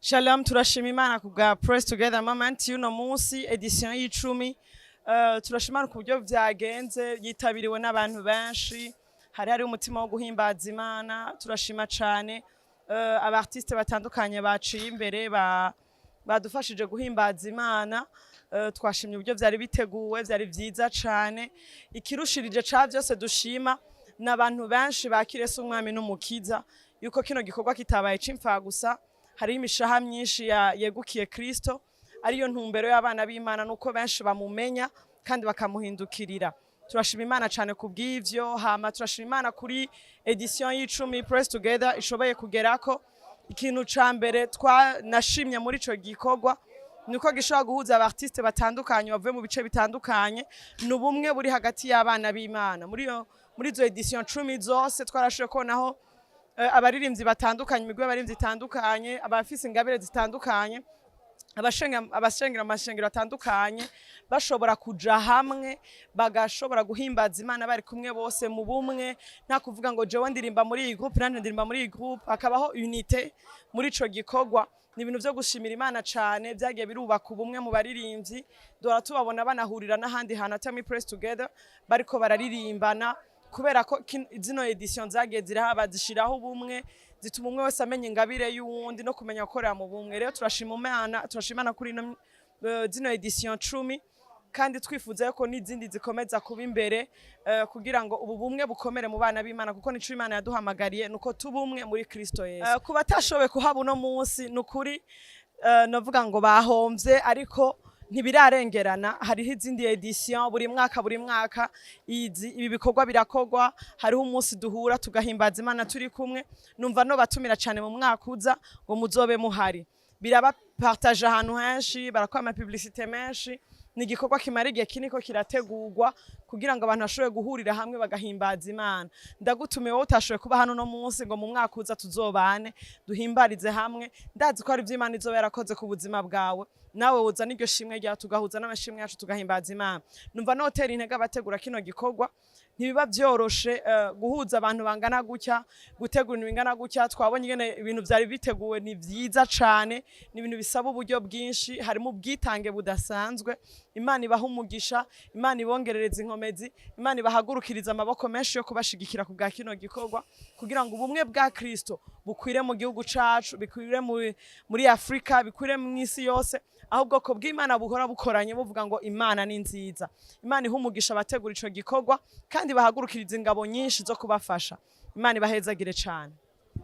Shalom, turashima Imana ku bwa Press Together Moment y'uno munsi, édition y'icumi. Turashima Imana ku buryo vyagenze, yitabiriwe n'abantu benshi, hari umutima wo guhimbaza Imana. Turashima cane aba artistes batandukanye baciye imbere badufashije guhimbaza Imana. Twashimye uburyo vyari biteguwe, vyari vyiza cane. Ikirushirije ca vyose dushima n'abantu benshi bakiriye Yesu Umwami n'Umukiza, yuko kino gikorwa kitabaye c'imfa gusa, hariho imishaha myinshi yegukiye Kristo, ariyo ntumbero y'abana b'Imana, nuko benshi bamumenya kandi bakamuhindukirira. Turashima Imana cyane ku bw'ivyo. Hama turashima Imana kuri édition y'icumi Press Together ishoboye kugerako. Ikintu ca mbere twanashimye muri ico gikorwa nuko gishobora guhuza aba artistes batandukanye bavuye mu bice bitandukanye, ni ubumwe buri hagati y'abana b'Imana. Muri izo éditions 10 zose twarashoboye kubonaho abaririmbyi batandukanye, imigwi y'abaririmbyi itandukanye, abafise ingabire zitandukanye, abashengera mu mashengero atandukanye, bashobora kuja hamwe bagashobora guhimbaza Imana bari kumwe bose mu bumwe, nta kuvuga ngo jewe ndirimba muri iyi groupe, nanje ndirimba muri iyi groupe, hakabaho unité muri ico gikorwa. Ni ibintu vyo gushimira Imana cane, vyagiye birubaka ubumwe mu baririmbyi. Dora tubabona banahurira n'ahandi hantu atari muri Press Together bariko bararirimbana, kubera ko zino éditions zagiye zirahaba zishiraho ubumwe, zituma umwe wese amenya ingabire y'uwundi no kumenya gukorera mu bumwe. Rero turashima Imana, turashima Imana kuri zino éditions 10, kandi twifuza yuko n'izindi zikomeza kuba imbere kugira ngo ubu bumwe bukomere mu bana b'Imana, kuko nico Imana yaduhamagariye, nuko tuba umwe muri Kristo Yesu. Ku batashoboye kuhaba uno munsi, ni ukuri novuga ngo bahomvye, ariko ntibirarengerana. Hariho izindi éditions buri mwaka, buri mwaka ibi bikorwa birakorwa. Hariho umunsi duhura tugahimbaza Imana turi kumwe. Numva no batumira cyane mu mwaka uza ngo muzobe muhari. Biraba partage ahantu henshi, barakora ama publicité menshi. Ni igikorwa kimara igihe kinini ko kirategurwa kugira ngo abantu bashobore guhurira hamwe bagahimbaza Imana. Ndagutumiye wowe utashoboye kuba hano no munsi, ngo mu mwaka uza tuzobane duhimbarize hamwe. Ndazi ko hari ivyo Imana izoba yarakoze ku buzima bwawe, nawe woza n'iryo shimwe ryawe, tugahuza n'amashimwe yacu, tugahimbaza Imana. Numva notera intege abategura kino gikorwa. Ntibiba vyoroshe guhuza abantu bangana gutya, gutegura ibintu bingana gutya. Twabonye ingene ibintu vyari biteguwe, ni vyiza cane. Ni ibintu bisaba uburyo bwinshi, harimo ubwitange budasanzwe. Imana ibaha umugisha, Imana ibongerereza inkomezi, Imana ibahagurukiriza amaboko menshi yo kubashigikira ku bwa kino gikorwa, kugira ngo ubumwe bwa Kristo bukwire mu gihugu cacu, bikwire muri Afrika, bikwire mu isi yose, aho ubwoko bw'Imana buhora bukoranye buvuga ngo Imana ni nziza. Imana iha umugisha abategura ico gikorwa kandi bahagurukiriza ingabo nyinshi zo kubafasha. Imana ibahezagire cane.